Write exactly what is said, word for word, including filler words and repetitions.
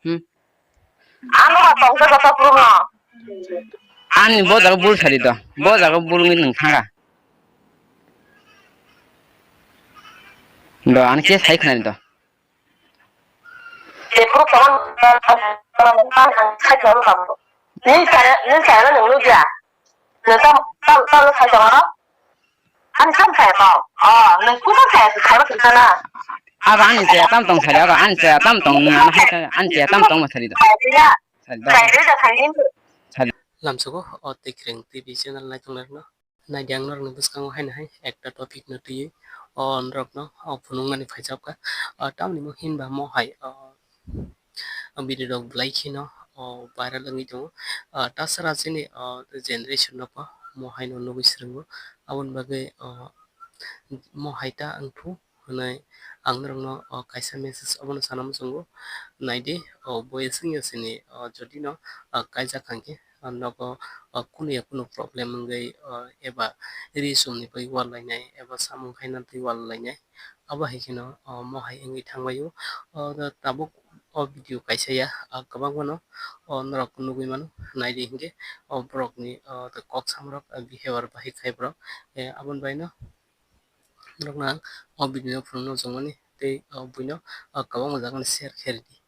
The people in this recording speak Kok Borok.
Hmm. Ano ma tong sa sa purung no. Ani bo jaga bul sari do. Bo jaga bul ngi nung thanga. Do ani ke sai khna do. Ni saya, ni saya na nung lu dia. Nwng tam, tam, tam no sai tongo? Ani tam saya tong. O, nwng kusam saya se khaiba swngcharna? Abo ani chaya tam tong sari, abo ani chaya tam tong, nwng ano hai kha, ani chaya tam tong ma sari do. Sai ya. Sari do. Sai ya, sai ya. Sari. Lamsogo o Tikreng T V channel naitongnai rokno. Naidi ang norokni bwskango haino hai ekta topic no twiwi o norokno o phunuknani phaijak kha. O tamni hinba mo hai o o video rok belai kheno, o, viral wngwi tongo. O, tasara chini, o, generation no bo mo haino nugwi swrwngo. Aboni bagwi, o, mo hai ta wngthu hwnwi ang norokno, o, kaisa message obono sana muchungo. Naidi, o, boyes wngya sini, o, jodi no, o, kaijak hwnkhe, o, nogo, o, kunu ya kunu problem wngwi, o, eba ri chumni bagwi wal lainai, eba samung khaina bagwi wal lainai. Abo hai kheno, o, mo hai wngwi thangbaio. O, tabuk o video kaisa ya, ah, kwbangma no, o, norok nugwi mano, naidi hinkhe, o, borokni, o, kok samrok, ah, behavior bahai khai borok, eh, aboni bai no norokno ang o video no phunukna muchungmani tei, o, buino, o, kwbangma jaga no share khe ridi.